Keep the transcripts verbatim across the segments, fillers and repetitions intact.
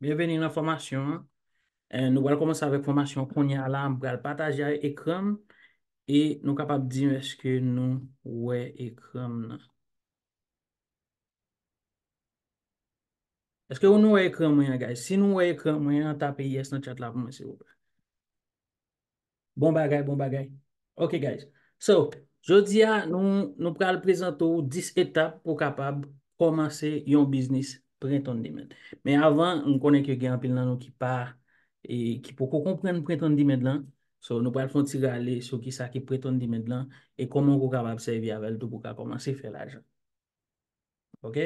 Byenveni nan fòmasyon an. Eh, nou pral kòmanse avèk fòmasyon kounye a la. M pral pataje ekran m e nou kapab di m èske nou wè ekran m nan. Èske nou wè ekran mwen an, guys? Si nou wè ekran mwen an, tape yes nan chat la pou mwen, silvouplè. Bon bagay, bon bagay. Ok, guys. So, jodi a, nou, nou pral prezante w dis etap pou w kapab kòmanse yon biznis print on demand. Men avan, m konnen ke gen anpil nan nou ki pa, e, ki poko konprann print on demand lan. So, nou pral fè yon ti rale sou kisa ki print on demand lan e kòman ou kapab sèvi avè l tou pou w ka kòmanse fè lajan. Ok?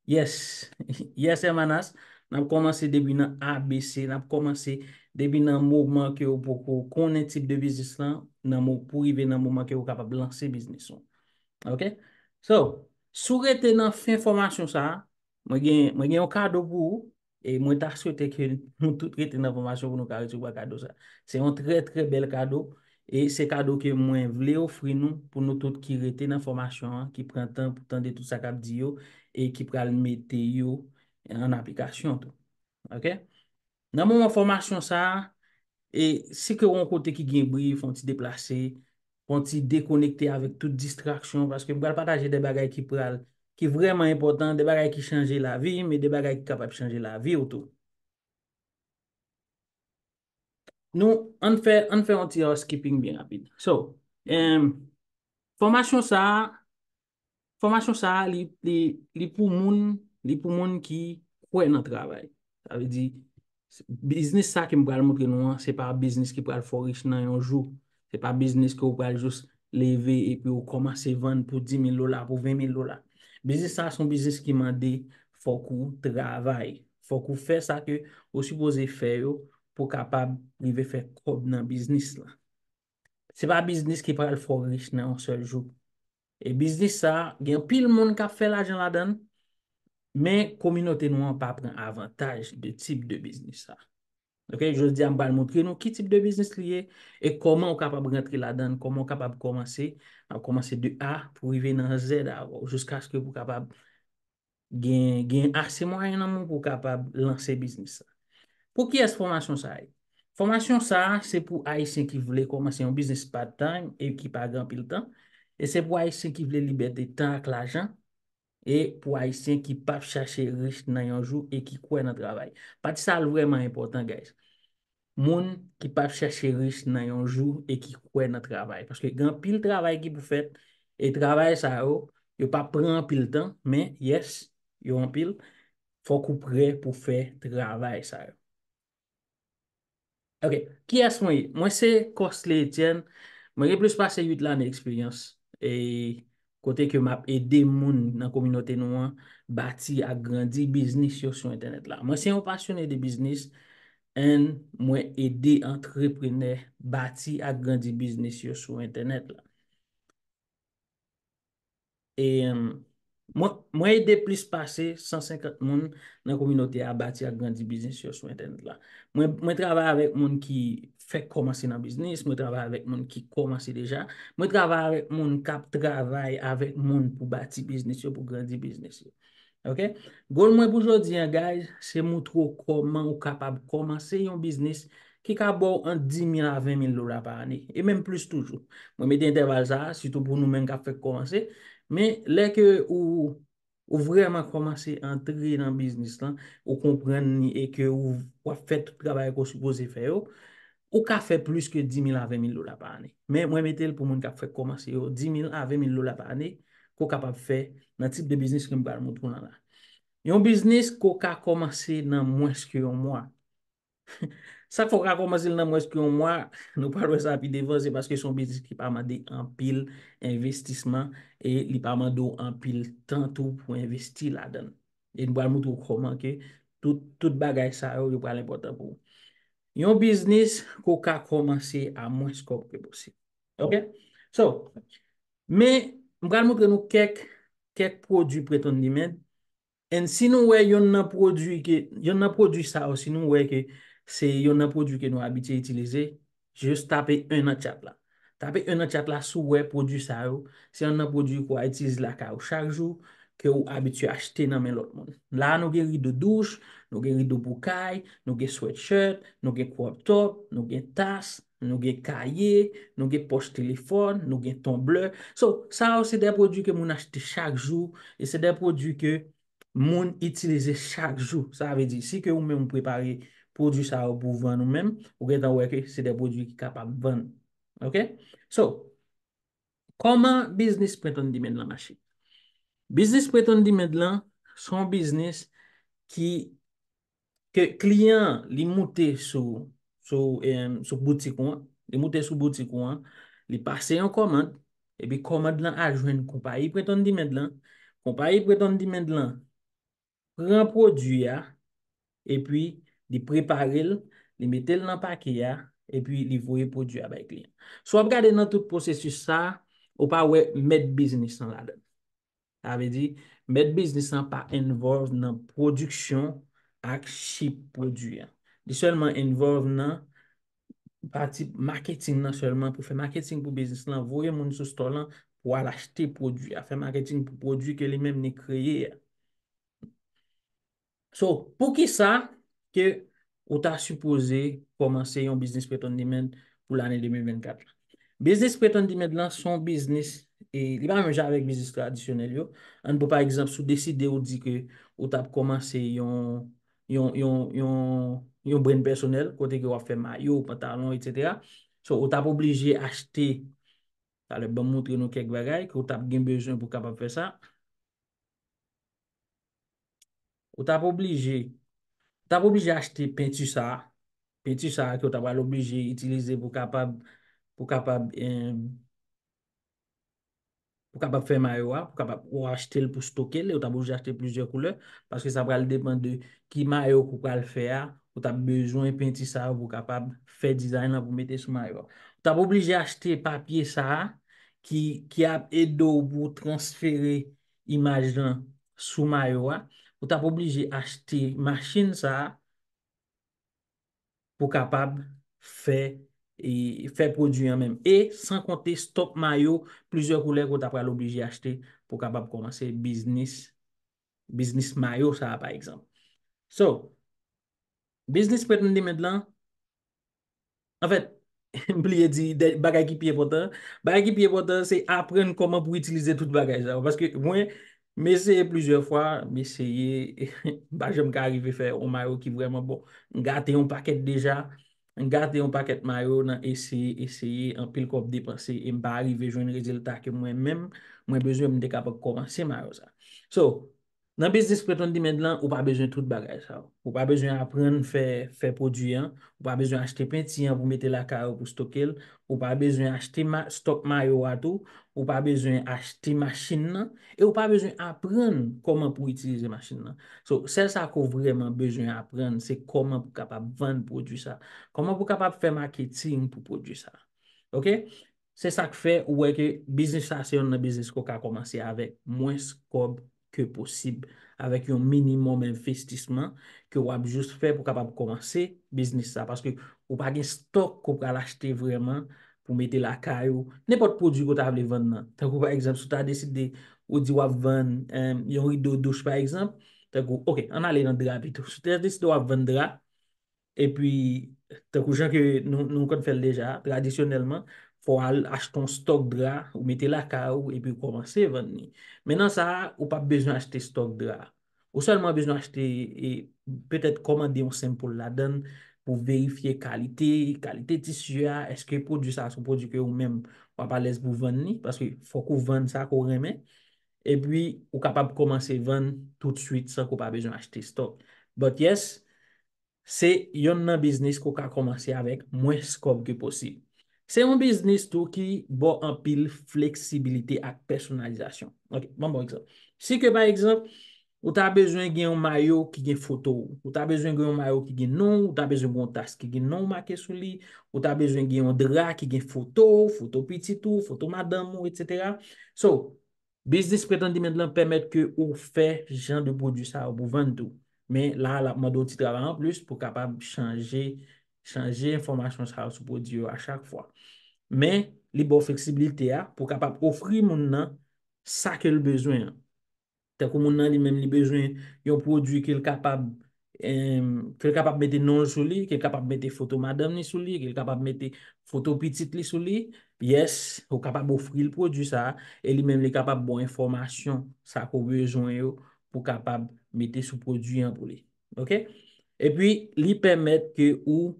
Yes. Yes, Hermanas. N ap kòmanse depi nan A B C. N ap kòmanse depi nan moman ke ou poko konnen tip de biznis lan, nan mo, pou rive nan moman ke ou kapab lanse biznis ou. Ok? So, si w rete nan fen fòmasyon sa a, mwen gen, mwen gen yon kado pou ou. E mwen ta swete ke nou tout rete nan fòmasyon pou nou ka resevwa kado sa. Se yon trè, trè bèl kado. E se kado ke mwen vle ofri nou pou nou tout ki rete nan fòmasyon an, ki pran tan pou tande tout sa k ap di yo, e ki pral mete yo an aplikasyon tou. Ok? Nan moman fòmasyon sa a, e si ke w yon kote ki gen bri, fè yon ti deplase, fè yon ti dekonekte avèk tout distraksyon, paske m pral pataje de bagay ki pral, ki vrèman enpòtan, de bagay ki chanje lavi m, e de bagay ki kapab chanje lavi w tou. Nou, ann fè, ann fè yon ti housekeeping byen rapid. So, em, fòmasyon sa a, fòmasyon sa a, li, li, li pou moun, li pou moun ki kwè nan travay. Sa vle di, biznis sa ke m pral montre nou an, se pa biznis ki pral fè w rich nan yon jou. Se pa biznis ke w pral jis leve epi w kòmanse vann pou dis mil dola, pou ven mil dola. Biznis sa se yon biznis ki mande fòk ou travay. Fòk ou fè sa ke ou sipoze fè yo pou w kapab rive fè kòb nan biznis la. Se pa biznis ki pral fè w rich nan yon sèl jou. E biznis sa, gen anpil moun k ap fè lajan ladan l, men kominote nou an pa pran avantaj de tip de biznis sa. Ok, jodi a m pral montre nou ki tip de biznis li ye e kòman ou kapab rantre ladan l, kòman ou kapab kòmanse, ap kòmanse de A pou rive nan Z avè w, jiskaske pou kapab gen, gen ase mwayen nan men w pou w kapab lanse biznis sa. Pou kiyès fòmasyon sa a ye? Fòmasyon sa a, se pou Ayisyen ki vle kòmanse yon biznis part-time e ki pa gen anpil tan. E se pou Ayisyen ki vle libète tan ak lajan. E pou Ayisyen ki p ap chache rich nan yon jou e ki kwè nan travay. Pati sa a vrèman enpòtan, guys. Moun ki p ap chache rich nan yon jou e ki kwè nan travay. Paske gen anpil travay ki pou fèt, e travay sa yo, yo pa pran anpil tan, men, yes, yo anpil. Fòk ou prè pou fè travay sa yo. Ok, kiyès mwen ye? Mwen se Cosley Etienne. Mwen gen plis pase uit lane eksperyans. E kote ke m ap ede moun nan kominote nou an bati ak grandi biznis yo sou entènèt la. Mwen se yon pasyone de biznis, and mwen ede antreprenè bati ak grandi biznis yo sou entènèt la. E, em, mwen, mwen ede plis pase san senkant moun nan kominote a bati ak grandi biznis yo sou entènèt la. Mwen, mwen travay avèk moun ki fèk kòmanse nan biznis, mwen travay avèk moun ki kòmanse deja, mwen travay avèk moun k ap travay avèk moun pou bati biznis yo, pou grandi biznis yo. Ok? Goal mwen pou jodi a, guys, se moutre w kòman ou kapab kòmanse yon biznis ki ka ba w ant dis mil a ven mil dola pa ane, e menm plis toujou. Mwen mete entèval sa a, sitou pou nou menm k ap fèk kòmanse, men lè ke ou, ou vrèman kòmanse antre nan biznis lan, ou konprann li e ke ou, w ap fè tout travay ke w sipoze fè yo, ou ka fè plis ke dis mil a ven mil dola pa ane. Men mwen mete l pou moun k ap fèk kòmanse yo, dis mil a ven mil dola pa ane, ke w kapab fè nan tip de biznis ke m pral montre w lan la. Yon biznis ke w ka kòmanse nan mwens ke yon mwa. Sa k fè w ka kòmanse l nan mwens ke yon mwa, nou pral wè sa pi devan, se paske se yon biznis ki pa mande anpil envestisman e li pa mande w anpil tan tou pou envesti ladan l. E nou pral montre w kòman ke tout, tout bagay sa yo, yo pral enpòtan pou ou. Yon biznis ke w ka kòmanse a mwens kòb ke posib. Ok? So, men, m pral montre nou kèk, kèk pwodui print on demand. And si nou wè yonn nan pwodui ke, yonn nan pwodui sa yo, si nou wè ke se yonn nan pwodui ke nou abitye itilize, jis tape en nan chat la. Tape en nan chat la si w wè pwodui sa yo, se yonn nan pwodui ke w a itilize lakay ou chak jou, ke ou abitye achte nan men lòt moun. La a, nou gen rido douch, nou gen rido pou kay, nou gen sweatshirt, nou gen crop top, nou gen tas, nou gen kaye, nou gen pòch telefòn, nou gen tonblè. So, sa yo se de pwodui ke moun achte chak jou, e se de pwodui ke moun itilize chak jou. Sa vle di, si ke ou menm ou prepare pwodui sa yo pou vann ou menm, ou gentan wè ke se de pwodui ki kapab vann. Ok? So, kòman biznis print on demand lan mache? Biznis print on demand lan, se yon biznis ki, ke kliyan an, li moute sou, sou, em, sou boutik ou an, li moute sou boutik ou an, li pase yon kòmand, epi kòmand lan al jwenn konpayi print on demand lan, konpayi print on demand lan pran pwodui a, epi li prepare l, li mete l nan pake a, epi li voye pwodui a bay kliyan. Si w ap gade nan tout pwosesis sa, ou pa wè mèt biznis lan ladan. Sa vle di, mèt biznis lan pa involve nan pwodiksyon ak ship pwodui a. Li sèlman involve nan pati marketing nan sèlman, pou fè marketing pou biznis lan, voye moun sou store lan pou al achte pwodui a, fè marketing pou pwodui ke li menm li kreye a. So, poukisa ke ou ta sipoze kòmanse yon biznis print on demand pou lane de mil vennkat la? Biznis print on demand lan se yon biznis, e li pa menm jan avèk biznis tradisyonèl yo. Ann pran pa egzanp, si w deside ou di ke ou t ap kòmanse yon, yon, yon, yon, yon brand pèsonèl, kote ke w ap fè mayo, pantalon, etsetera. So, ou t ap oblije achte, talè ban m montre nou kèk bagay ke w t ap gen bezwen pou w kapab fè sa. Ou t ap oblije, ou t ap oblije achte penti sa a. Penti sa a ke w ta pral oblije itilize pou kapab, pou kapab, em, pou kapab fè mayo a, pou kapab ou achte l pou stoke l, e ou t ap oblije achte plizyè koulè, paske sa pral depann de ki mayo ke w pral fè a, ou t ap bezwen penti sa yo pou kapab fè dizay lan pou mete sou mayo a. Ou t ap oblije achte papye sa a ki, ki ap ede w pou w transfere imaj lan sou mayo a, ou t ap oblije achte machin sa a pou kapab fè, e, fè pwodui an menm. E san konte stòk mayo, plizyè koulè ke w ta pral oblije achte pou kapab kòmanse biznis, biznis mayo sa a, pa egzanp. So, biznis print on demand lan, anfèt, m bliye di de, bagay ki pi enpòtan. Bagay ki pi enpòtan, se aprann kòman pou itilize tout bagay sa yo. Paske mwen, m eseye plizyè fwa, m eseye, m pa janm ka rive fè yon mayo ki vrèman bon. M gate yon pakèt deja, m gate yon pakèt mayo nan eseye, eseye, anpil kòb depanse, e m pa rive jwenn rezilta ke mwen menm, mwen bezwen, m te kapab kòmanse mayo sa. So, nan biznis print on demand lan, ou pa bezwen tout bagay sa yo. Ou pa bezwen aprann fè, fè pwodui an, ou pa bezwen achte penti an pou mete lakay ou pou stoke l, ou pa bezwen achte ma, stòk mayo a tou, ou pa bezwen achte machin nan, e ou pa bezwen aprann kòman pou itilize machin nan. So, sèl sa ke w vrèman bezwen aprann, se kòman pou kapab vann pwodui sa. Kòman pou kapab fè maketing pou pwodui sa. Ok? Se sa k fè ou wè ke biznis sa se youn nan biznis ke w ka kòmanse avèk mwens kòb ke posib, avèk yon minimòm envestisman ke w ap jis fè pou kapab kòmanse biznis sa, paske ou pa gen stòk ke w pral achte vrèman pou mete lakay ou, nenpòt pwodui ke w ta vle vann nan. Tankou pa egzanp, si w ta deside ou di w ap vann, em, yon rido douch pa egzanp, tankou, ok, ann ale nan dra pito. Si w ta deside w ap vann dra, epi, tankou jan ke nou, nou konn fè l deja, tradisyonèlman, fò w al achte yon stòk dra, ou mete lakay ou, epi w kòmanse vann li. Men nan sa a, ou p ap bezwen achte stòk dra. Ou sèlman bezwen achte, e, petèt kòmande yon sample ladan l pou verifye kalite, kalite tisi a, èske pwodui sa a se yon pwodui ke ou menm w ap alèz pou vann li, paske fòk ou vann sa ke w renmen. Epi, ou kapab kòmanse vann toutswit san ke w pa bezwen achte stòk. But yes, se youn nan biznis ke w ka kòmanse avèk mwens kòb ke posib. Se yon biznis tou ki ba w anpil fleksibilite ak pèsonalizasyon. Ok, ban m ba w egzanp. Si ke, pa egzanp, ou ta bezwen gen yon mayo ki gen foto w, ou ta bezwen gen yon mayo ki gen non w, ou ta bezwen gen yon tas ki gen non w make sou li, ou ta bezwen gen yon dra ki gen foto w, foto pitit ou, foto madanm ou, etsetera. So, biznis print on demand lan pèmèt ke ou fè jan de pwodui sa yo pou vann tou. Men la, l ap mande w ti travay anplis pou kapab chanje, chanje enfòmasyon sa yo sou pwodui yo a chak fwa. Men, li ba w fleksibilite a pou kapab ofri moun nan sa ke l bezwen an. Tankou moun nan li menm li bezwen yon pwodui ke l kapab, em, ke l kapab mete non l sou li, ke l kapab mete foto madanm li sou li, ke l kapab mete foto pitit li sou li. Yes, ou kapab ofri l pwodui sa a, e li menm li kapab ba w enfòmasyon sa ke w bezwen yo pou w kapab mete sou pwodui an pou li. Oke? Epi, li pèmèt ke ou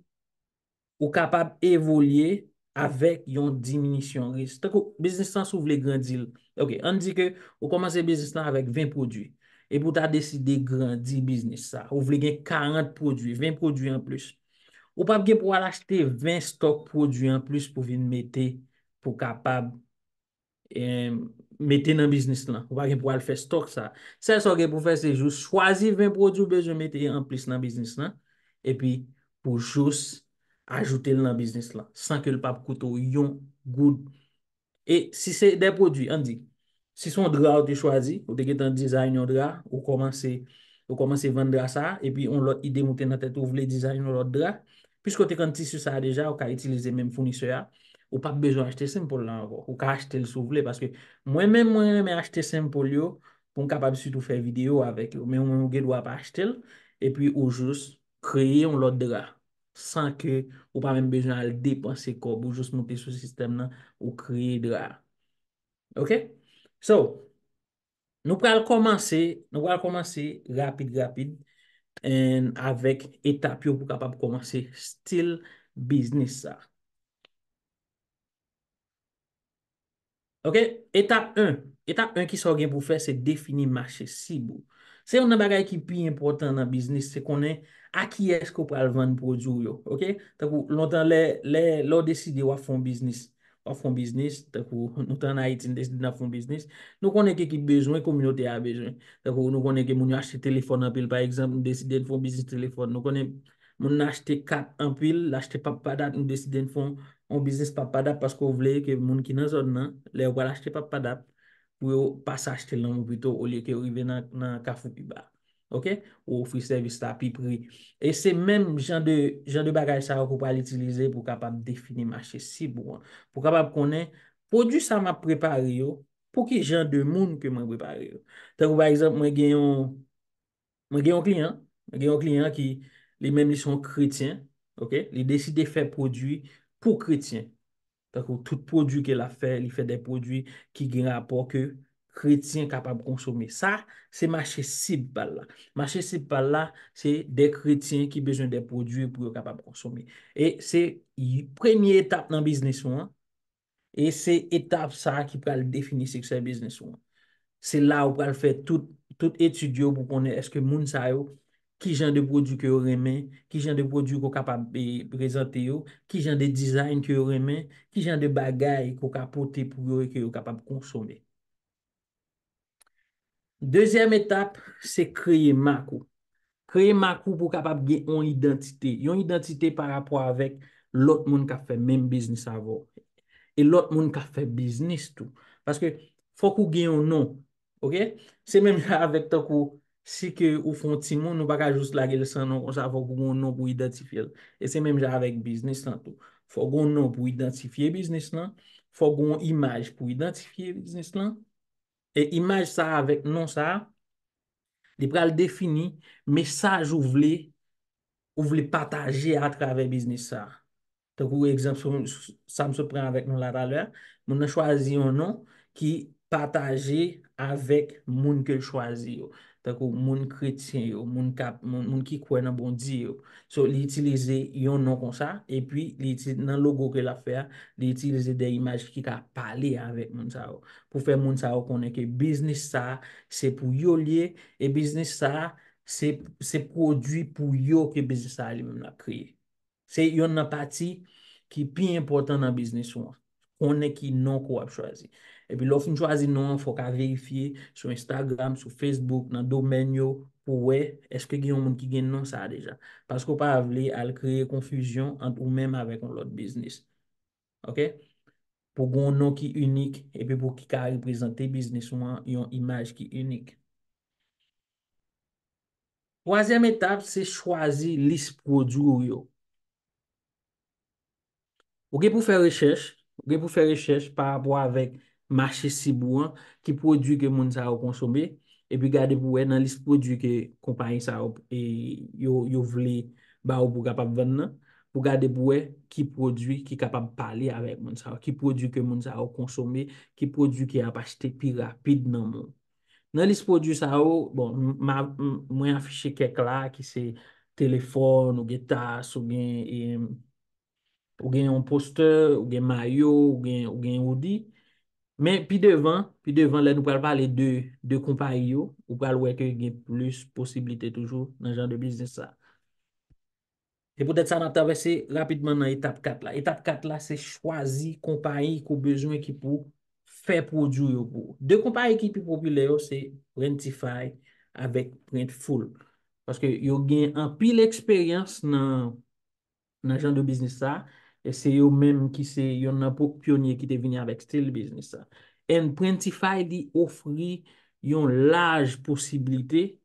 ou kapab evolye avèk yon diminisyon risk. Tankou biznis lan, si w vle grandi l. Oke, ann di ke ou kòmanse biznis lan avèk ven pwodui. Epi w ta deside grandi biznis sa. Ou vle gen karant pwodui, ven pwodui anplis. Ou p ap gen pou al achte ven stòk pwodui anplis pou vin mete, pou kapab, eh, mete nan biznis lan. Ou pa gen pou al fè stòk sa. Sèl sa w gen pou fè, se jis chwazi ven pwodui w bezwen mete anplis nan biznis lan. Epi pou jis ajoute l nan biznis lan, san ke l p ap koute w yon goud. E si se de pwodui, ann di, si se yon dra ou te chwazi, ou te gentan dizayn yon dra, ou kòmanse, ou kòmanse vann dra sa a, epi yon lòt ide moute nan tèt ou, ou vle dizayn yon lòt dra, piske w te konn tisi sa a deja, ou ka itilize menm founisè a, ou p ap bezwen achte sample la ankò. Ou ka achte l si w vle, paske mwen menm, mwen renmen achte sample yo pou m kapab sitou fè videyo avèk yo. Men ou menm, ou gen dwa pa achte l, epi ou jis kreye yon lòt dra, san ke ou pa menm bezwen al depanse kòb, ou jis moute sou sistèm nan, ou kreye dra a. Oke? So, nou pral kòmanse, nou pral kòmanse rapid, rapid, and avèk etap yo pou kapab kòmanse stil biznis sa. Oke? Etap en. Etap en, ki sa w gen pou fè, se defini mache sib ou. Se youn nan bagay ki pi enpòtan nan biznis, se konnen a kiyès ke w pral vann pwodui w yo. Oke? Tankou lontan, lè, lè, lè w deside w ap fè yon biznis, w ap fè yon biznis, tankou nou t an Ayiti, n deside n ap fè yon biznis, nou konnen ki, ki bezwen kominote a bezwen. Tankou nou konnen ke moun yo achte telefòn anpil, pa egzanp, nou deside n fè yon biznis telefòn. Nou konnen moun nan achte kat anpil, l achte pap pa dat, nou deside n fè yon, yon biznis pap pa dat paske w vle ke moun ki nan zòn nan, lè yo pral achte pap pa dat, pou yo pase achte l nan Mopito olye ke yo rive nan, nan Kafou pi ba. Oke? Ou ofri sèvis la pi pre. E se menm jan de, jan de bagay sa yo ke w pral itilize pou w kapab defini mache sib ou an. Pou w kapab konnen pwodui sa m ap prepare yo, pou ki jan de moun ke mwen prepare yo. Tankou pa egzanp, mwen gen yon, mwen gen yon kliyan, mwen gen yon kliyan ki li menm li se yon kretyen, oke? Li deside fè pwodui pou kretyen. Tankou tout pwodui ke l ap fè, li fè de pwodui ki gen rapò ke kretyen kapab konsome. Sa, se mache sib pa l la. Mache sib pa l la, se de kretyen ki bezwen de pwodui pou yo kapab konsome. E se y-, premye etap nan biznis ou an. E se etap sa a ki pral defini siksè biznis ou an. Se la ou pral fè tout, tout etid yo pou konnen èske moun sa yo, ki jan de pwodui ke yo renmen, ki jan de pwodui ke w kapab, e, prezante yo, ki jan de dizayn ke yo renmen, ki jan de bagay ke w ka pote pou yo e ke yo kapab konsome. Dezyèm etap, se kreye mak ou. Kreye mak ou pou w kapab gen yon idantite. Yon idantite pa rapò avèk lòt moun k ap fè menm biznis avè w. E lòt moun k ap fè biznis tou. Paske fòk ou gen yon non. Oke? Se menm jan avèk tankou si ke ou fè yon timoun, ou pa ka jis lage l san non konsa, fòk ou gen yon non pou idantifye l. E se menm jan avèk biznis lan tou. Fòk ou gen yon non pou idantifye biznis lan, fòk ou gen yon imaj pou idantifye biznis lan. E imaj sa a avèk non sa a, li pral defini mesaj ou vle, ou vle pataje atravè biznis sa a. Tankou egzanp, sou, sou, sa m sot pran avèk nou la talè a, moun nan chwazi yon non ki pataje avèk moun ke l chwazi yo. Tankou moun kretyen yo, moun k ap, moun, moun ki kwè nan Bondye yo. So, li itilize yon non konsa, epi li itilize, nan logo ke l ap fè a, li itilize de imaj ki ka pale avèk moun sa yo. Pou fè moun sa yo konnen ke biznis sa a, se pou yo l ye, e biznis sa a, se, se pwodui pou yo ke biznis sa a li menm l ap kreye. Se yonn nan pati ki pi enpòtan nan biznis ou an. Konnen ki non ke w ap chwazi. Epi lè w fin chwazi non an, fò w ka verifye sou Instagram, sou Facebook, nan domèn yo, pou w wè èske gen yon moun ki gen non sa a deja. Paske w pa vle al kreye konfizyon ant ou menm avèk yon lòt biznis. Oke? Pou gen yon non ki inik, epi pou ki ka reprezante biznis ou an, yon imaj ki inik. Twazyèm etap, se chwazi lis pwodui w yo. Ou gen pou fè rechèch, ou gen pou fè rechèch pa rapò avèk mache sib ou an, ki pwodui ke moun sa yo konsome, epi gade pou wè nan lis pwodui ke konpayi sa yo, e, yo, yo vle ba ou pou w kapab vann nan, pou gade pou wè ki pwodui ki kapab pale avèk moun sa yo, ki pwodui ke moun sa yo konsome, ki pwodui ke y ap achte pi rapid nan men w. Nan lis pwodui sa yo, bon, m, m, m, mwen afiche kèk la, ki se telefòn, ou gen tas, ou gen, e, ou gen yon postè, ou gen mayo, ou gen, ou gen hoodie. Men pi devan, pi devan, lè nou pral pale de, de konpayi yo, ou pral wè ke gen plis posiblite toujou nan jan de biznis sa. Se poutèt sa n ap travèse rapidman nan etap kat la. Etap kat la, se chwazi konpayi ke w bezwen ki pou fè pwodui yo pou ou. De konpayi ki pi popilè yo, se Printify avèk Printful. Paske yo gen anpil eksperyans nan, nan jan de biznis sa, e se yo menm ki se yonn nan po-, pyonye ki te vini avèk stil biznis sa. And Printify li ofri yon laj posiblite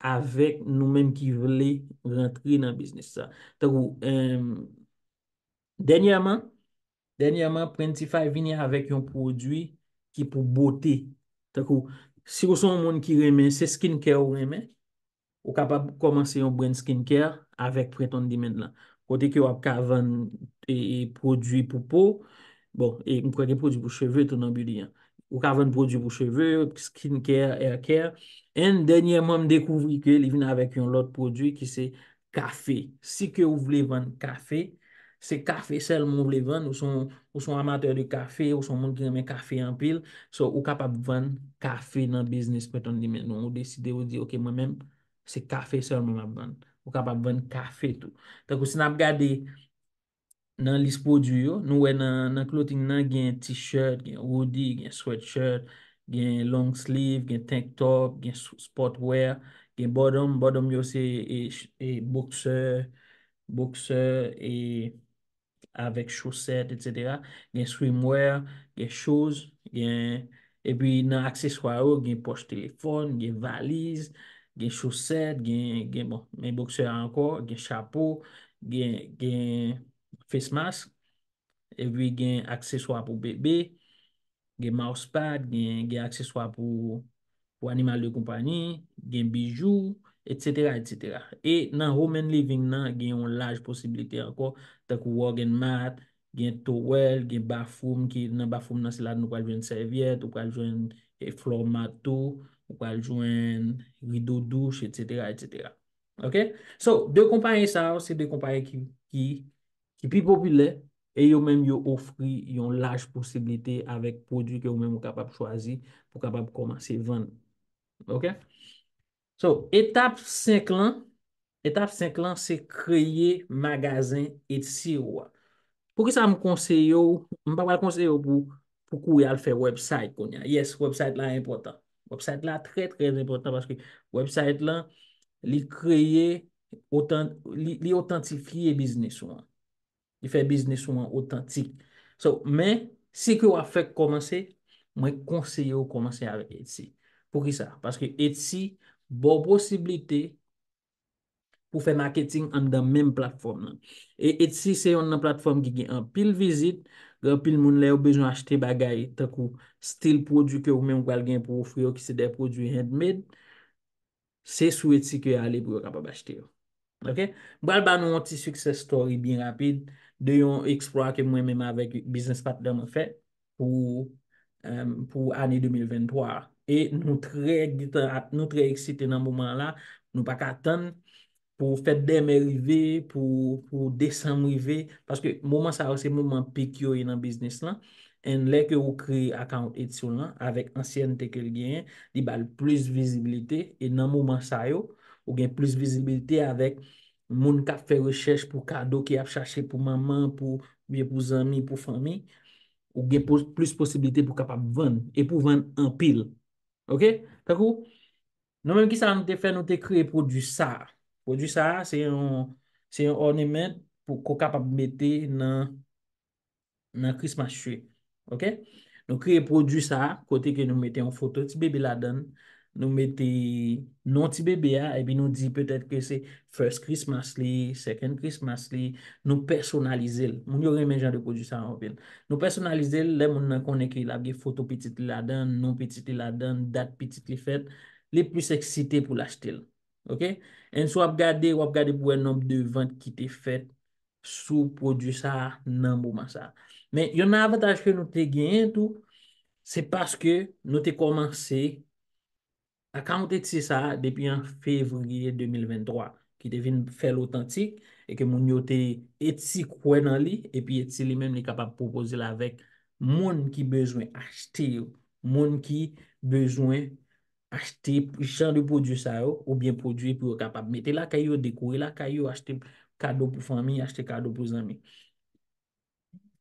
avèk nou menm ki vle rantre nan biznis sa. Tankou, em, dènyèman, dènyèman, Printify vini avèk yon pwodui ki pou bote. Tankou, si w se yon moun ki renmen, se skincare ou renmen, ou kapab kòmanse yon brand skincare avèk Print on Demand lan. Kote ke w ap ka vann, e, e, pwodui pou po. Bon, e m kwè gen pwodui pou cheve tou nan beauty an. Ou ka vann pwodui pou cheve, skincare, hair care. And dènyèman, m dekouvri ke li vin avèk yon lòt pwodui ki se kafe. Si ke ou vle vann kafe, se kafe sèlman ou vle vann, ou se yon, ou se yon amatè de kafe, ou se yon moun ki renmen kafe anpil, so ou kapab vann kafe nan biznis Print on Demand ou. Ou deside, ou di, "Ok, mwen menm, se kafe sèlman m ap vann." Ou kapab vann kafe tou. Tankou si n ap gade nan lis pwodui yo, nou wè nan, nan clothing nan, gen t-shirt, gen hoodie, gen sweatshirt, gen long sleeve, gen tank top, gen s-, sportwear, gen bottom. Bottom yo se, e, ch-, e, boxer, boxer, e, avèk chosèt, etsetera. Gen swimwear, gen shoes, gen, epi nan akseswa yo, gen pòch telefòn, gen valiz, gen chosèt, gen, gen, bon, men boxer ankò, gen chapo, gen, gen face mask, epi gen akseswa pou bebe, gen mousepad, gen, gen akseswa pou, pou animal de konpanyi, gen bijou, etsetera, etsetera. E nan home and living nan, gen yon laj posiblite ankò, tankou rug and mat, gen towel, gen bathroom, ki nan bathroom nan, se la nou pral jwenn sèvyèt, ou pral jwenn, e, floor mat tou, ou pral jwenn rido douch, etsetera, etsetera. Ok? So, de konpayi sa yo, se de konpayi ki, ki, ki pi popilè, e yo menm yo ofri yon laj posiblite avèk pwodui ke ou menm ou kapab chwazi pou kapab kòmanse vann. Ok? So, etap senk lan, etap senk lan, se kreye magazen Etsy ou a. Poukisa m konseye w, m pa pral konseye w pou, pou kouri al fè website kounye a. Yes, website la enpòtan. Website la trè, trè enpòtan paske website lan, li kreye otan-, li, li otantifye biznis ou an. Li fè biznis ou an otantik. So, men, si ke w ap fèk kòmanse, mwen konseye w kòmanse avèk Etsy. Poukisa? Paske Etsy ba w posiblite pou fè maketing anndan menm platfòm nan. E Etsy se yonn nan platfòm ki gen anpil vizit, gen anpil moun lè yo bezwen achte bagay, tankou stil pwodui ke ou menm ou pral gen pou ofri yo, ki se de pwodui handmade, se sou Etsy ke yo ale pou yo kapab achte yo. Ok? M pral ba nou yon ti success story byen rapid de yon eksplwa ke mwen menm avèk business partner mwen fè pou, em, pou ane de mil venntwa a. E nou trè gentan, nou trè eksite nan moman an la. Nou pa ka tann pou fèt dè mè rive, pou, pou desanm rive, paske moman sa yo se moman pik yo ye nan biznis lan. And lè ke ou kreye account Etsy w lan, avèk ansyènte ke l genyen, li ba l plis vizibilite. E nan moman sa yo, ou gen plis vizibilite avèk moun k ap fè rechèch pou kado, ki ap chache pou manman, pou, oubyen pou zanmi, pou fanmi. Ou gen pos-, plis posiblite pou kapab vann, e pou vann anpil. Ok? Tankou, nou menm, kisa nou te fè? Nou te kreye pwodui sa a. Pwodui sa a, se yon, se yon ornament pou, ke w kapab mete nan, nan Christmas tree. Ok? Nou kreye pwodui sa a, kote ke nou mete yon foto ti bebe ladan l, nou mete non ti bebe a, epi nou di petèt ke se first Christmas li, second Christmas li, nou pèsonalize l. Moun yo renmen jan de pwodui sa a anpil. Nou pèsonalize l, lè moun nan konnen ke l ap gen foto pitit li ladan, non pitit li ladan, dat pitit li fèt, li plis eksite pou l achte l. Ok? And si w ap gade, w ap gade pou wè nonb de vant ki te fèt sou pwodui sa a nan moman sa a. Men, youn nan avantaj ke nou te genyen tou, se paske nou te kòmanse account Etsy sa a depi an fevriye de mil venntwa, ki te vin fè l otantik, e ke moun yo te, Etsy kwè nan li, epi Etsy li menm li kapab pwopoze l avèk moun ki bezwen achte yo, moun ki bezwen achte jan de pwodui sa yo, oubyen pwodui pou yo kapab mete lakay yo, dekore lakay yo, achte kado pou fanmi, achte kado pou zanmi.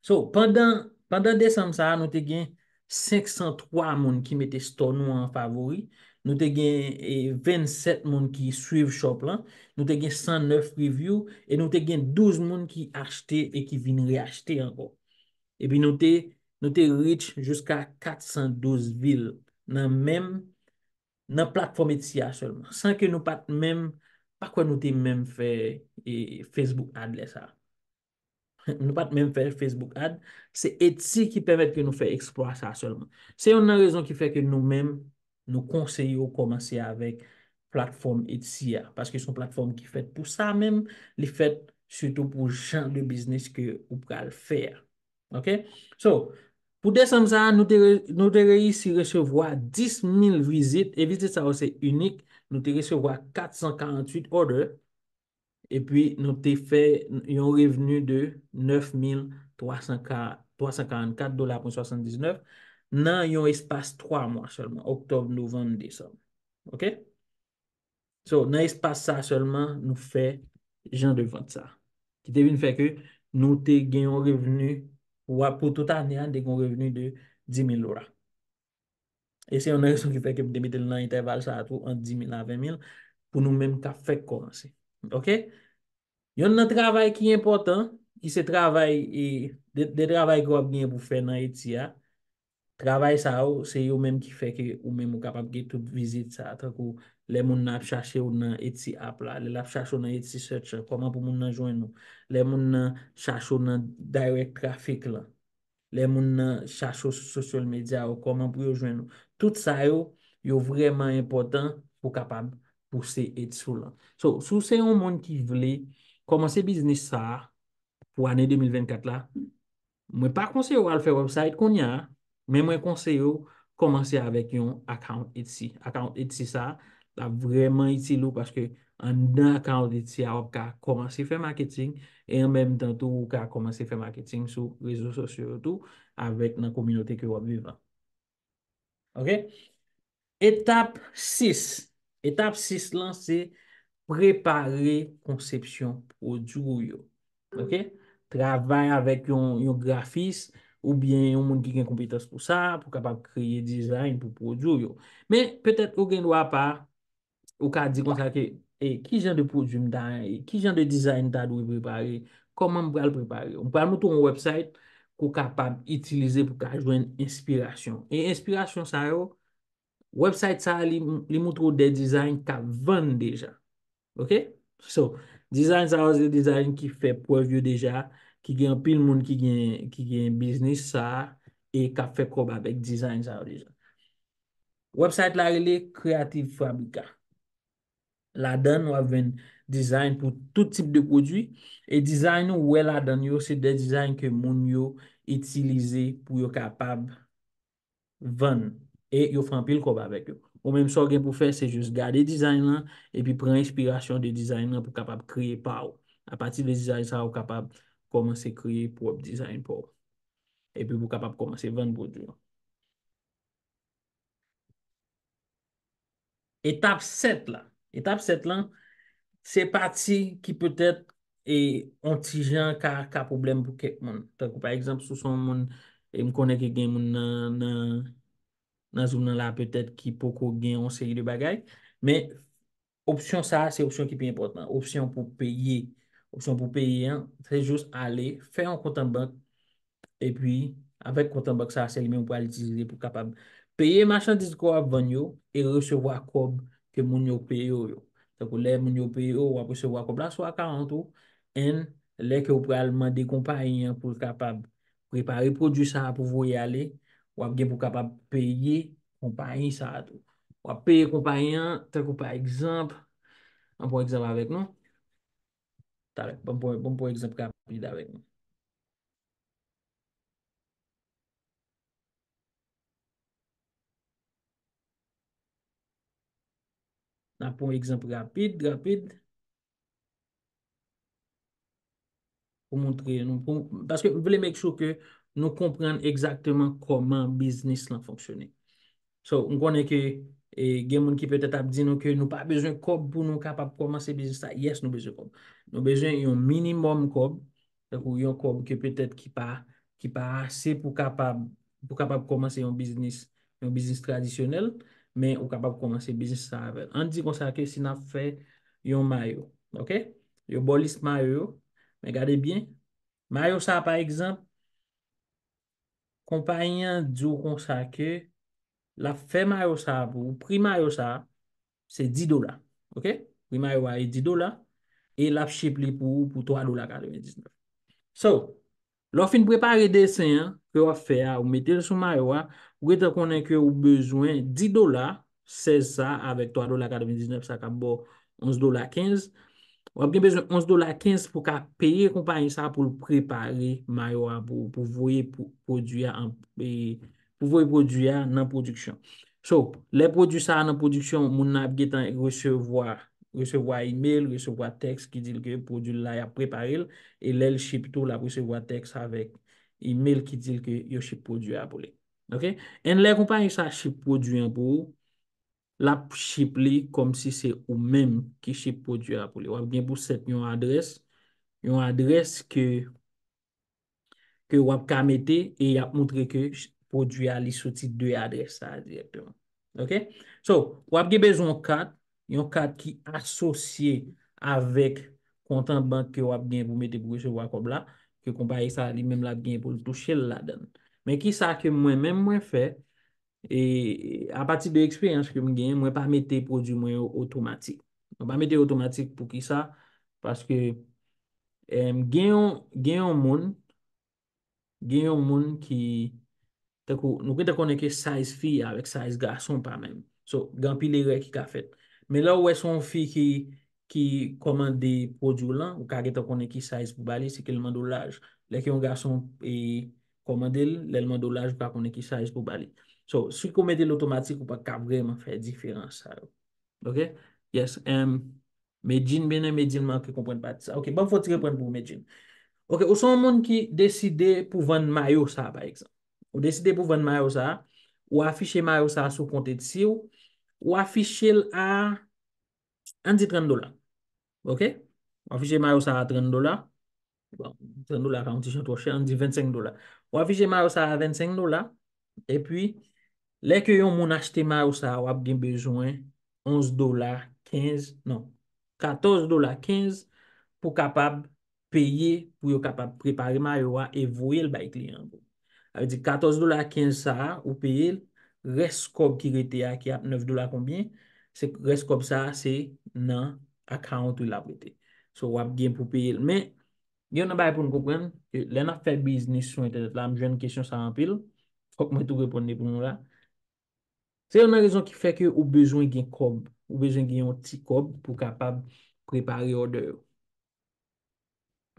So, pandan, pandan desanm sa a, nou te gen senk san twa moun ki mete store nou an favori. Nou te gen, e, vennsèt moun ki swiv shop lan. Nou te gen san nèf review. E nou te gen douz moun ki achte e ki vin reachte ankò. Epi nou te, nou te reach jiska kat san douz vil nan menm, nan platfòm Etsy a sèlman. San ke nou pa t menm, pa kwè nou te menm fè, e, Facebook ad lè sa a. Nou pa t menm fè Facebook ad. Se Etsy ki pèmèt ke nou fè eksplwa sa a sèlman. Se youn nan rezon ki fè ke nou menm, nou konseye w kòmanse avèk platfòm Etsy a. Paske se yon platfòm ki fèt pou sa menm. Li fèt sitou pou jan de biznis ke ou pral fè a. Ok? So, pou desanm sa a, nou te, re- nou te reyisi resevwa dis mil vizit. E vizit sa yo se inik. Nou te resevwa kat san karanntuit order. Epi nou te fè yon revni de nèf mil twa san ka- twa san karannkat dola pwen swasanndiznèf nan yon espas twa mwa sèlman, oktòb, novanm, desanm. Ok? So, nan espas sa sèlman, nou fè jan de vant sa. Ki te vin fè ke nou te gen yon revni, pou, pou tout ane a, nou te gen yon revni de dis mil dola. E se youn nan rezon ki fè ke m te mete l nan entèval sa a tou, ant dis mil a ven mil, pou nou menm k ap fèk kòmanse. Ok? Youn nan travay ki enpòtan, ki se travay, e, de, de travay ke w ap genyen pou fè nan Etsy a, travay sa yo, se yo menm ki fè ke ou menm ou kapab gen tout vizit sa a, tankou lè moun nan ap chache w nan Etsy app la, lè l ap chache w nan Etsy search la, kòman pou moun nan jwenn ou, lè moun nan chache w nan direct traffic lan, lè moun nan chache w sou social media yo, kòman pou yo jwenn ou. Tout sa yo, yo vrèman enpòtan pou kapab pouse Etsy w lan. So, si w se yon moun ki vle kòmanse biznis sa a, pou ane de mil vennkat la, mwen pa konseye w al fè website kounye a, men mwen konseye w kòmanse avèk yon account Etsy. Account Etsy sa, l ap vrèman itil ou paske anndan account Etsy a, w ap ka kòmanse fè marketing e an menm tan tou, ou ka kòmanse fè marketing sou rezo sosyo yo tou, avèk nan kominote ke w ap viv lan. Ok? Etap sis. Etap sis lan se prepare konsepsyon pwodui w yo. Ok? Travay avèk yon, yon grafis oubyen yon moun ki gen konpetans pou sa, pou kapab kreye dizayn pou pwodui w yo. Men, petèt ou gen dwa pa, ou ka di konsa ke, e, ki jan de pwodui m ta, e, ki jan de dizayn m ta dwe prepare, kòman m pral prepare. M pral montre w yon website ke w kapab itilize pou ka jwenn enspirasyon. E enspirasyon sa yo, website sa a, li, li montre w de dizayn k ap vann deja. Ok? So, dizayn sa yo, se dizayn ki fè prèv yo deja, ki gen anpil moun ki gen, ki gen biznis sa a, e k ap fè kòb avèk dizayn sa yo deja. Website la rele Creative Fabrica. Ladan, w ap jwenn dizayn pou tout tip de pwodui. E dizayn ou wè ladan yo, se de dizayn ke moun yo itilize pou yo kapab vann. E yo fè anpil kòb avèk yo. Ou menm, sa w gen pou fè, se jis gade dizayn lan, epi pran enspirasyon de dizayn lan pou kapab kreye pa w. Apati de dizayn sa, ou kapab kòmanse kreye pwòp dizayn pa w. Epi pou kapab kòmanse vann pwodui w. Etap sèt la. Etap sèt lan, se pati ki petèt, e, yon ti jan ka, ka pwoblèm pou kèk moun. Tankou pa egzanp, si w se yon moun, e m konnen ke gen moun nan, nan, nan Zoom nan la petèt ki poko gen yon seri de bagay, men opsyon sa a, se opsyon ki pi enpòtan. Opsyon pou peye. Opsyon pou peye an, se jis ale, fè yon kont an bank, epi avèk kont an bank sa a, se li menm ou pral itilize pou kapab peye machandiz ke w ap vann yo e resevwa kòb ke moun yo peye w yo. Tankou lè moun yo peye w, w ap resevwa kòb la sou akawont ou, and lè ke w pral mande konpayi an pou l kapab prepare pwodui sa a pou voye ale, w ap gen pou kapab peye konpayi sa a tou. w ap peye konpayi an, tankou pa egzanp, an pran egzanp avèk nou. Talè, ban m pran, ban m pran egzanp rapid avèk nou. N ap pran egzanp rapid, rapid. Pou montre nou, pou, paske m vle make sure ke nou konprann egzakteman kòman biznis lan fonksyone. So, m konnen ke, e, gen moun ki petèt ap di nou ke nou pa bezwen kòb pou nou kapab kòmanse biznis la. Yes, nou bezwen kòb. Nou bezwen yon minimòm kòb, tankou yon kòb ke petèt ki pa, ki pa ase pou kapab, pou kapab kòmanse yon biznis, yon biznis tradisyonèl, men ou kapab kòmanse biznis sa avè l. Ann di konsa ke si n ap fè yon mayo, ok? Yo ba w lis mayo yo, men gade byen, mayo sa, pa egzanp, konpayi an di w konsa ke l ap fè mayo sa a pou ou, pri mayo sa a, se dis dola, ok? Pri mayo a e dis dola, e l ap ship li pou ou pou twa dola katrevendiznèf. So, lè w fin prepare desen an ke w ap fè a, ou mete l sou mayo a, ou gentan konnen ke ou bezwen dis dola, sèz sa avèk twa dola katrevendiznèf sa k ap ba w onz dola kenz. W ap gen bezwen onz dola kenz pou ka peye konpayi sa pou l prepare mayo a pou, pou voye pou, pwodui a an, e, pou voye pwodui a nan pwodiksyon. So, lè pwodui sa a nan pwodiksyon, moun nan ap gentan resevwa, resevwa email, resevwa tèks ki di l ke pwodui l la, y ap prepare l, e lè l ship tou, l ap resevwa tèks avèk email ki di l ke yo ship pwodui a pou li. Ok? And lè konpayi sa ship pwodui an pou ou, l ap ship li kòmsi se ou menm ki ship pwodui a pou li. W ap gen pou sèt yon adrès, yon adrès ke, ke w ap ka mete e y ap montre ke ch-, pwodui a li soti de adrès sa a dirèkteman. Ok? So, w ap gen bezwen yon kat, yon kat ki asosye avèk kont an bank ke w ap gen pou mete pou resevwa kòb la, ke konpayi sa a li menm l ap gen pou l touche l ladan l. Men kisa ke mwen menm mwen fè, e apati de eksperyans ke m genyen, mwen pa mete pwodui mwen yo otomatik. Mwen pa mete yo otomatik poukisa? Paske, em, gen yon, gen yon moun, gen yon moun ki, tankou, nou gentan konnen ke size fi avèk size gason pa menm. So, gen anpil erè ki ka fèt. Men lè w wè se yon fi ki, ki kòmande pwodui w lan, ou ka gentan konnen ki size pou ba li, se ke l mande w laj. Lè ke yon gason, e, kòmande l, lè l mande w laj, ou ka konnen ki size pou ba li. So, si w mete l otomatik, ou pa ka vrèman fè diferans sa yo. Ok? Yes, em, Medjine, byen, Medjine manke konprann pati sa. Ok, ban m fè yon ti reprann pou ou, Medjine. Ok, ou se yon moun ki deside pou vann mayo sa, pa egzanp. Ou deside pou vann mayo sa, ou afiche mayo sa sou kont Etsy w, ou afiche l a, ann di trant dola. Ok? Ou afiche mayo sa a trant dola. Bon, trant dola ka yon ti jan twò chè, ann di vennsenk dola. Ou afiche mayo sa a vennsenk dola, epi lè ke yon moun achte mayo sa a, w ap gen bezwen onz dola kenz, non, katòz dola kenz pou kapab peye, pou yo kapab prepare mayo a e voye l bay kliyan an pou ou. Sa vle di katòz dola kenz sa a, ou peye l, rès kòb ki rete a, ki ap nèf dola konbyen, se rès kòb sa a, se nan account ou l ap rete. So, w ap gen pou peye l. Men, gen yon bagay pou n konprann, ke lè n ap fè biznis sou entènèt la, m jwenn kesyon sa a anpil, fòk mwen tou reponn li pou nou la. Se youn nan rezon ki fè ke ou bezwen gen kòb, ou bezwen gen yon ti kòb pou kapab prepare òdè yo.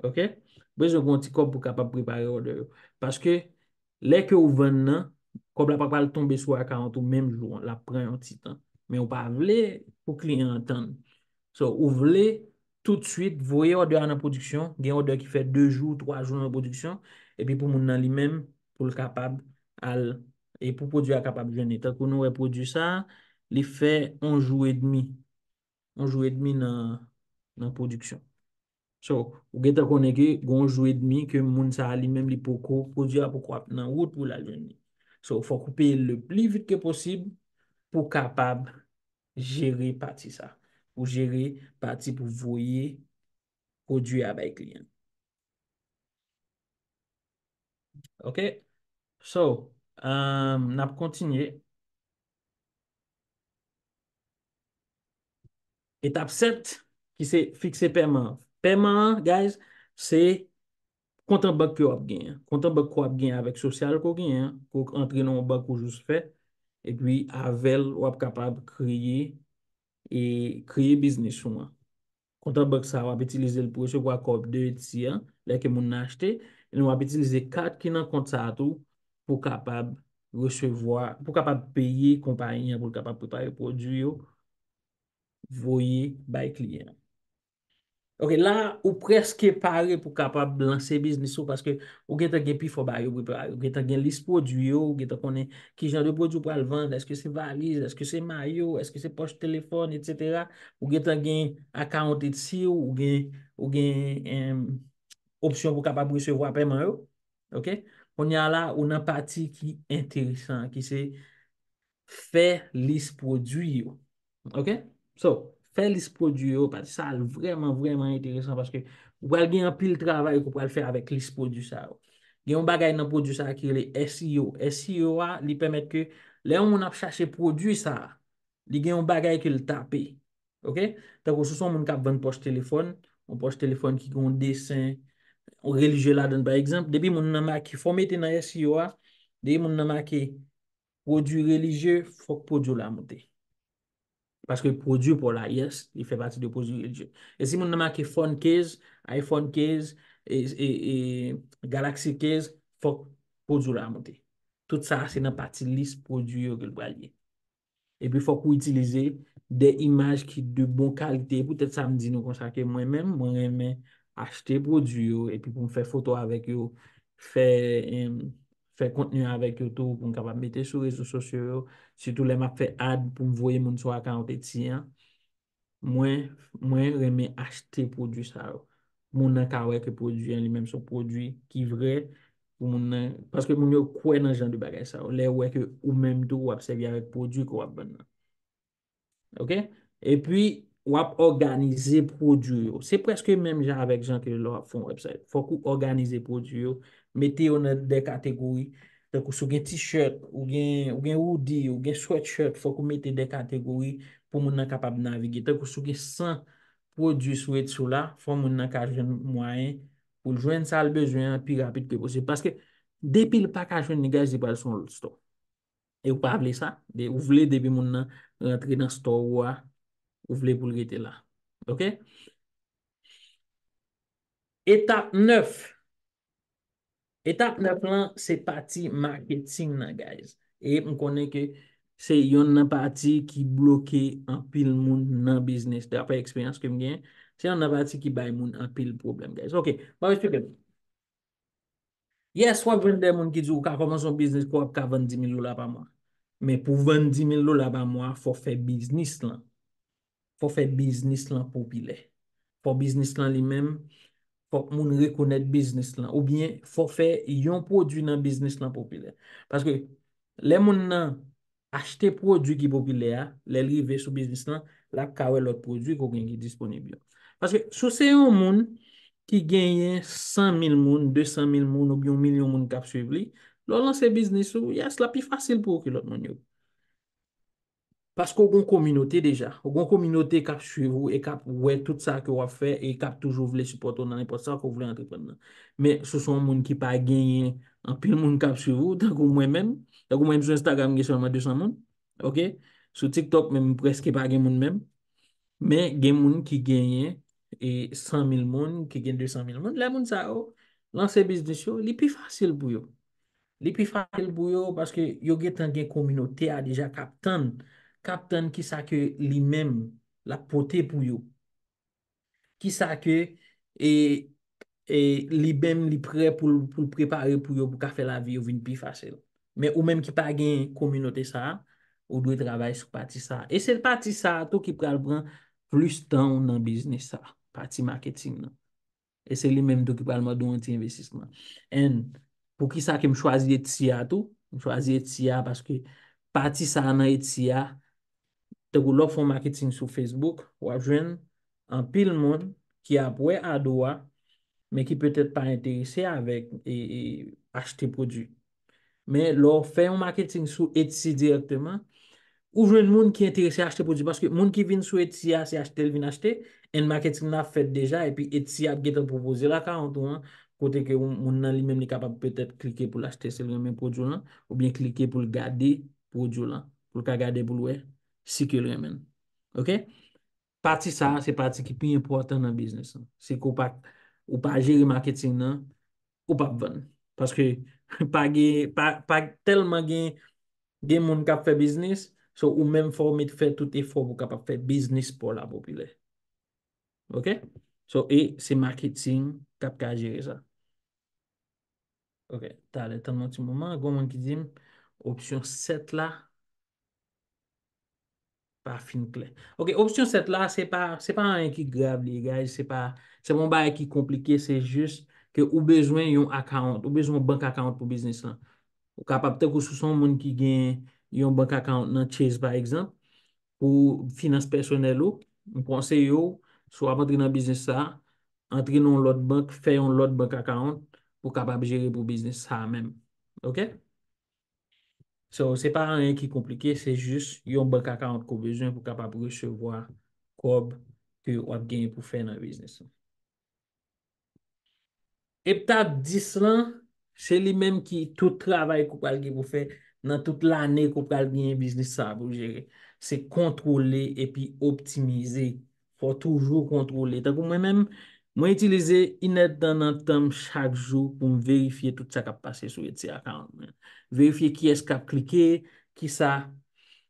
Ok? Ou bezwen gen yon ti kòb pou kapab prepare òdè yo. Paske, lè ke ou vann nan, kòb la pa pral tonbe sou account ou menm jou an, l ap pran yon ti tan. Men ou pa vle pou kliyan an tann. So, ou vle toutswit voye òdè a nan pwodiksyon, gen òdè ki fè de jou, twa jou nan pwodiksyon, epi pou moun nan li menm, pou l kapab al, e pou pwodui a kapab jwenn li. Tankou nou wè pwodui sa a, li fè yon jou edmi. Yon jou edmi nan, nan pwodiksyon. So, ou gentan konnen ke gen yon jou edmi ke moun sa a li menm li poko, pwodui a poko ap nan wout pou l al jwenn li. So, fòk ou peye l le pli vit ke posib pou kapab jere pati sa. Pou jere pati pou voye pwodui a bay kliyan. Ok? So, um, n ap kontinye. Etap sèt, ki se fikse pèman an. Pèman an, guys, se kont an bank ke w ap genyen. Kont an bank ke w ap genyen avèk sosyal ke w genyen an, ke w antre nan yon bank ou jis fè, Epi avè l, w ap kapab kreye, e kreye biznis ou an. Kont an bank sa a, w ap itilize l pou resevwa kòb de Etsy an, lè ke moun nan achte, e w ap itilize kat ki nan kont sa a tou pou kapab resevwa, pou kapab peye konpayi an, pou l kapab prepare pwodui yo, voye bay kliyan. Ok, la, ou prèske pare pou kapab lanse biznis ou, paske ou gentan gen pi fò bagay yo prepare. Ou gentan gen lis pwodui yo, ou gentan konnen ki jan de pwodui ou pral vann, èske se valiz, èske se mayo, èske se pòch telefòn, etsetera. Ou gentan gen akawont Etsy ou, ou gen, ou gen, em, opsyon pou kapab resevwa pèman yo. Ok? Kounye a la, ou nan pati ki enteresan, ki se fè lis pwodui yo. Ok? So, fè lis pwodui yo, pati sa a vrèman, vrèman enteresan paske ou pral gen anpil travay ke ou pral fè avèk lis pwodui sa yo. Gen yon bagay nan pwodui sa a ki rele S E O. S E O a, li pèmèt ke lè yon moun ap chache pwodui sa a, li gen yon bagay ke l tape. Ok? Tankou si w se yon moun k ap vann pòch telefòn, yon pòch telefòn ki gen yon desen relijye ladan l, pa egzanp, depi moun nan make, fò w mete nan S E O a, depi moun nan make pwodui relijye, fòk pwodui w la moute. Paske pwodui pa w la, yes, li fè pati de pwodui relijye. E si moun nan make phone case, iPhone case, e, e, e Galaxy case, fòk pwodui w la moute. Tout sa a se nan pati lis pwodui yo ke l pral ye. Epi fòk ou itilize de imaj ki de bon kalite. E poutèt sa m di nou konsa ke mwen menm, mwen renmen achte pwodui yo, epi pou m fè foto avèk yo, fè, em, fè kontni avèk yo tou, pou m kapab mete sou rezo sosyo yo, sitou lè m ap fè ad pou m voye moun sou akawont Etsy an. Mwen, mwen renmen achte pwodui sa yo. Moun nan ka wè ke pwodui an li menm se yon pwodui ki vrè pou moun nan, paske moun yo kwè nan jan de bagay sa yo. Lè yo wè ke ou menm tou w ap sèvi avèk pwodui ke w ap vann nan. Ok? Epi, w ap òganize pwodui yo. Se prèske menm jan avèk jan ke lè w ap fè yon website. Fòk ou òganize pwodui yo, mete yo nan de kategori. Tankou si w gen t-shirt, ou gen, ou gen hoodie, ou gen sweatshirt, fòk ou mete de kategori pou moun nan kapab navige. Tankou si w gen san pwodui sou Etsy w la, fò moun nan ka jwenn mwayen pou l jwenn sa l bezwen an pi rapid ke posib. Paske depi l pa ka jwenn li, guys, li pral sou yon lòt store. E ou pa vle sa. De, ou vle depi moun nan rantre nan store ou a, ou vle pou l rete la. Ok? Etap nèf. Etap nèf lan, se pati marketing nan, guys. E m konnen ke se yonn nan pati ki bloke anpil moun nan biznis. Daprè eksperyans ke m gen, se yonn nan pati ki bay moun anpil pwoblèm, guys. Ok, m ap eksplike nou. Yes, w ap jwenn de moun ki di ou ka kòmanse yon biznis ke w ap ka vann di mil dola pa mwa. Men pou w vann di mil dola pa mwa, fò w fè biznis lan. Fò w fè biznis lan popilè. Fò biznis lan li menm, fòk moun rekonèt biznis lan. Oubyen fò w fè yon pwodui nan biznis lan popilè. Paske lè moun nan achte pwodui ki popilè a, lè l rive sou biznis lan, l ap ka wè lòt pwodui ke w gen ki disponib yo. Paske si w se yon moun ki genyen san mil moun, de san mil moun oubyen yon milyon moun k ap swiv li, lè w lanse biznis ou, yes, l ap pi fasil pou ou ke lòt moun yo. Paske w gen yon kominote deja. W gen yon kominote k ap swiv ou e k ap wè tout sa ke w ap fè e k ap toujou vle sipòte w nan nenpòt sa ke w vle antreprann nan. Men si w se yon moun ki pa genyen anpil moun k ap swiv ou, tankou mwen menm, tankou mwen menm sou Instagram, m gen sèlman de san moun. Ok? Sou TikTok menm, m prèske pa gen moun menm. Men gen moun ki genyen, e, san mil moun, ki gen de san mil moun. Lè moun sa yo lanse biznis yo, li pi fasil pou yo. Li pi fasil pou yo paske yo gentan gen kominote a deja k ap tann, k ap tann kisa ke li menm l ap pote pou yo. Kisa ke, e, e, li menm li prè pou l, pou l prepare pou yo, pou ka fè lavi yo vin pi fasil. Men ou menm ki pa gen kominote sa a, ou dwe travay sou pati sa a. E se pati sa a tou ki pral pran plis tan w nan biznis sa a, pati maketing nan. E se li menm tou ki pral mande w yon ti envestisman. And poukisa ke m chwazi Etsy a tou? M chwazi Etsy a paske pati sa a nan Etsy a, tankou lè w fè yon maketing sou Facebook, w ap jwenn anpil moun ki ap wè ad ou a, men ki petèt pa enterese avèk e, e, achte pwodui. Men lè w fè yon maketing sou Etsy dirèkteman, ou jwenn moun ki enterese achte pwodui. Paske moun ki vin sou Etsy a, se achte l vin achte. And maketing la fèt deja, epi Etsy ap gentan pwopoze l akawont ou an, kote ke moun nan li menm li kapab petèt klike pou l achte si l renmen pwodui w lan, oubyen klike pou l gade pwodui w lan. pou l ka gade pou l wè si ke l renmen l. Ok? Pati sa a se pati ki pi enpòtan nan biznis lan. Si ke w pa, ou pa jere maketing nan, ou p ap vann. Paske pa gen, pa, pa tèlman gen, gen moun k ap fè biznis, so ou menm fò w met fè tout efò pou w kapab fè biznis pa w la popilè. Ok? So, e se maketing k ap ka jere sa. Ok, talè, tann yon ti moman, gon moun ki di m, opsyon sèt la, pa fin klè. Ok, opsyon sèt la, se pa, se pa anyen ki grav li, guys. Se pa, se pa yon bagay ki konplike, se jis ke ou bezwen yon account, ou bezwen yon bank account pou biznis lan. Ou kapab, tankou si w se yon moun ki gen yon bank account nan Chase, pa egzanp, pou finans pèsonèl ou, m konseye w, si w ap antre nan biznis sa, antre nan yon lòt bank, fè yon lòt bank account pou w kapab jere pou biznis sa a menm. Ok? So, se pa anyen ki konplike, se jis yon bank account ke w bezwen pou w kapab resevwa kòb ke w ap genyen pou fè nan biznis lan. Etap dis lan, se li menm ki tout travay ke w pral gen pou fè nan tout lane ke w pral genyen biznis sa a pou jere. Se kontwole epi optimize. Fò w toujou kontwole. Tankou mwen menm, mwen itilize inèdtan nan tan m chak jou pou m verifye tout sa k ap pase sou Etsy account mwen. Verifye kiyès k ap klike, kisa,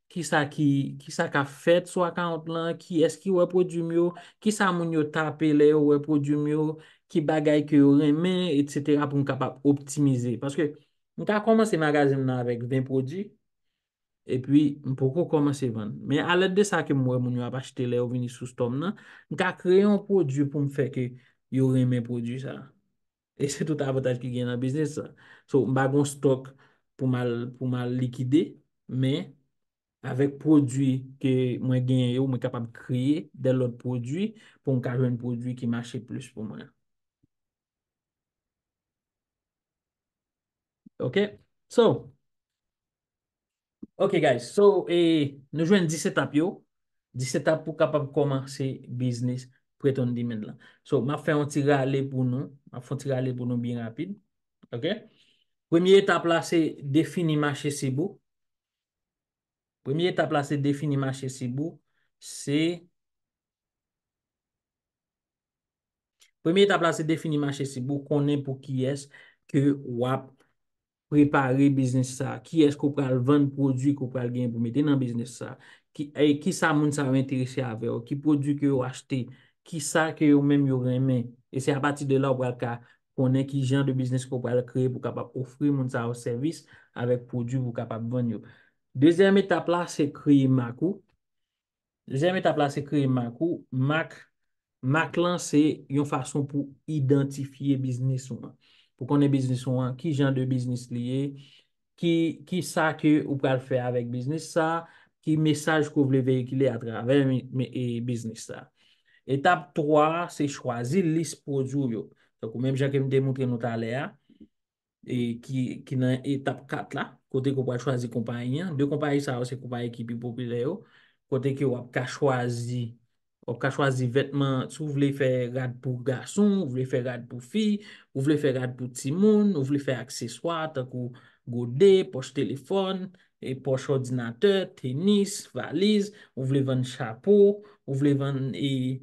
kisa ki, kisa k ap fèt sou account lan, kiyès ki wè pwodui m yo, kisa moun yo tape lè yo wè pwodui m yo, ki bagay ke yo renmen, etsetera, pou m kapab optimize. Paske m ka kòmanse magazen m nan avèk ven pwodui, epi m poko kòmanse vann. Men alèd de sa ke m wè moun yo ap achte lè yo vini sou store m nan, m ka kreye yon pwodui pou m fè ke yo renmen pwodui sa. E se tout avantaj ki gen nan biznis sa. So, m pa gon stòk pou m al, pou m al likide, men avèk pwodui ke mwen genyen yo, mwen kapab kreye de lòt pwodui pou m ka jwenn pwodui ki mache plis pou mwen. Ok? So, ok, guys. So, e, nou jwenn dis etap yo. Dis etap pou kapab kòmanse biznis Preton Demand lan. So, m ap fè yon ti rale pou nou. M ap fè yon ti rale pou nou byen rapid. Ok? Premye etap la, se defini mache sib ou. Premye etap la, se defini mache sib ou. Se Premye etap la, se defini mache sib ou, konnen pou kiyès ke w ap prepare biznis sa, kiyès ke w pral vann pwodui ke w pral gen pou mete nan biznis sa, ki, e, kisa moun sa yo enterese avè w, ki pwodui ke yo achte, kisa ke yo menm yo renmen. E se apati de la w pral ka konnen ki jan de biznis ke w pral kreye pou kapab ofri moun sa yo sèvis avèk pwodui pou kapab vann yo. Dezyèm etap la, se kreye mak ou. Dezyèm etap la, se kreye mak ou. Mak, mak lan, se yon fason pou idantifye biznis ou an. Pou konnen biznis ou an, ki jan de biznis li ye, ki, ki sa ke ou pral fè avèk biznis sa, ki mesaj ke w vle veyikile atravè mi-, mi-, e, biznis sa. Etap twa a, se chwazi lis pwodui w yo. Tankou menm jan ke m te montre nou talè a, e ki, ki nan etap kat la, kote ke w pral chwazi konpayi an. De konpayi sa yo, se konpayi ki pi popilè yo, kote ke w ap ka chwazi, w ap ka chwazi vètman, si w vle fè rad pou gason, ou vle fè rad pou fi, ou vle fè rad pou timoun, ou vle fè akseswa, tankou gode, pòch telefòn, e pòch òdinatè, tenis, valiz, ou vle vann chapo, ou vle vann, e,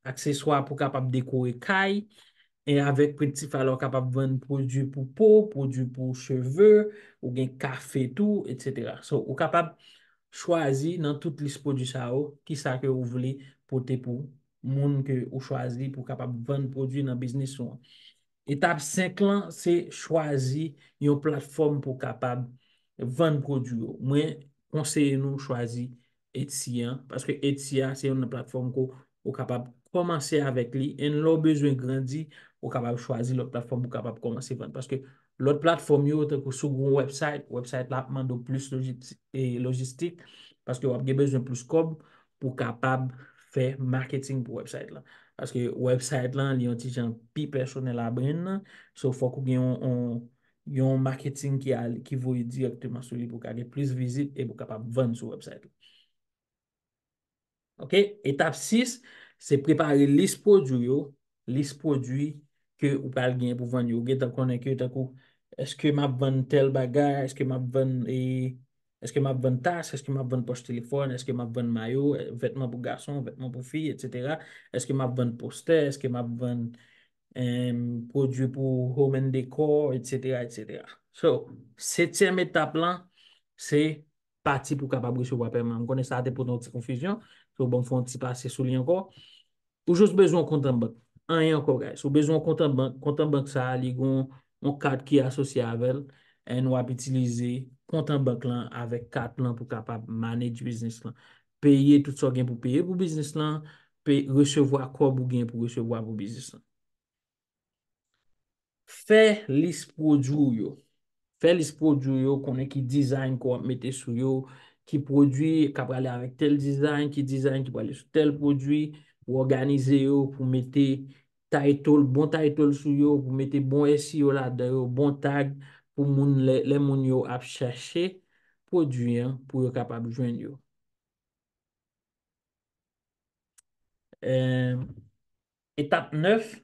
akseswa pou kapab dekore kay, e avèk Printify la, w kapab vann pwodui pou po, pwodui pou cheve, ou gen kafe tou, etsetera. So, ou kapab chwazi nan tout lis pwodui sa yo, kisa ke ou vle pote pou moun ke ou chwazi pou kapab vann pwodui nan biznis ou an. Etap senk lan, se chwazi yon platfòm pou kapab vann pwodui yo. Mwen konseye nou chwazi Etsy an, paske Etsy a se youn nan platfòm ke ou kapab kòmanse avèk li, and lè w bezwen grandi, ou kapab chwazi lòt platfòm pou kapab kòmanse vann. Paske lòt platfòm yo, tankou si w gen yon website, website la ap mande w plis lojis-, e, lojistik, paske w ap gen bezwen plis kòb pou kapab fè marketing pou website lan. Paske website lan, li yon ti jan pi pèsonèl a brand nan, so fòk ou gen yon, yon, yon marketing ki al, ki voye dirèkteman sou li pou ka gen plis vizit e pou kapab vann sou website lan. Ok, etap sis, se prepare lis pwodui yo, lis pwodui ke ou pral gen pou vann yo. Ou gentan konnen ke tankou, èske m ap vann tèl bagay, èske m ap vann, e, Èske m ap vann tas? Èske m ap vann pòch telefòn? Èske m ap vann mayo, vètman pou gason, vètman pou fi, etsetera? Èske m ap vann postè? Èske m ap vann em, pwodui pou home and decor, etsetera, etsetera. So, setyèm etap lan, se pati pou kapab resevwa pèman. M konnen sa te pote yon ti konfizyon, so ban m fè yon ti pase sou li ankò. Ou jis bezwen yon kont an bank. Anyen ankò, guys. Ou bezwen yon kont an bank. Kont an bank sa a, li gon yon kat ki asosye avè l, and w ap itilize kont an bank lan avèk kat lan pou kapab manage biznis lan. Peye tout sa w gen pou peye pou biznis lan, pe, resevwa kòb ou gen pou resevwa pou biznis lan. Fè lis pwodui w yo. Fè lis pwodui w yo, konnen ki dizayn ke w ap mete sou yo, ki pwodui k ap prale avèk tèl dizayn, ki dizayn ki prale sou tèl pwodui, ou òganize yo pou mete title, bon title sou yo, pou mete bon S E O ladan yo, bon tag, pou moun, lè, lè moun yo ap chèche pwodui an, pou yo kapab jwenn yo. Em, etap nèf,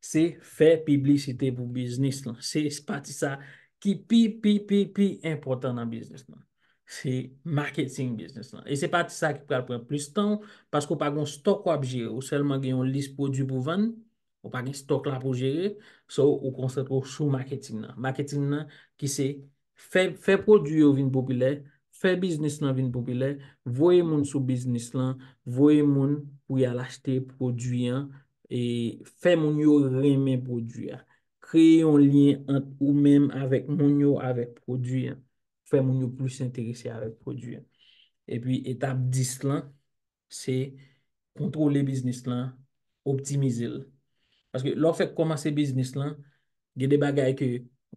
se fè piblisite pou biznis lan. Se pati sa ki pi, pi, pi, pi enpòtan nan biznis lan. Se maketing biznis lan. E se pati sa ki pral pran plis tan w, paske w pa gen yon stòk w ap jere. Ou sèlman gen yon lis pwodui pou vann, ou pa gen stòk la pou jere, so ou konsantre w sou maketing nan. Maketing nan ki se fè, fè pwodui yo vin popilè, fè biznis lan vin popilè, voye moun sou biznis lan, voye moun pou y al achte pwodui an, e fè moun yo renmen pwodui a. Kreye yon lyen ant ou menm avèk moun yo, avèk pwodui an. Fè moun yo plis enterese avèk pwodui an. Epi etap dis lan, se kontwole biznis lan, optimize l. Paske lè w fèk kòmanse biznis lan, gen de bagay ke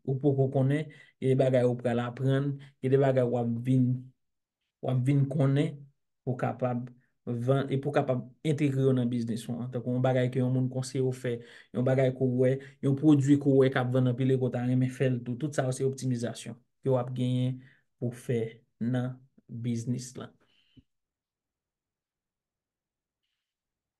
ou poko konnen, gen de bagay ou pral aprann, gen de bagay w ap vin, w ap vin konnen pou kapab vann, e pou kapab entegre yo nan biznis ou an. Tankou yon bagay ke yon moun konseye w fè, yon bagay ke w wè, yon pwodui ke w wè k ap vann anpil e ke w ta renmen fè l tou. Tout sa yo se optimizasyon ke w ap genyen pou fè nan biznis lan.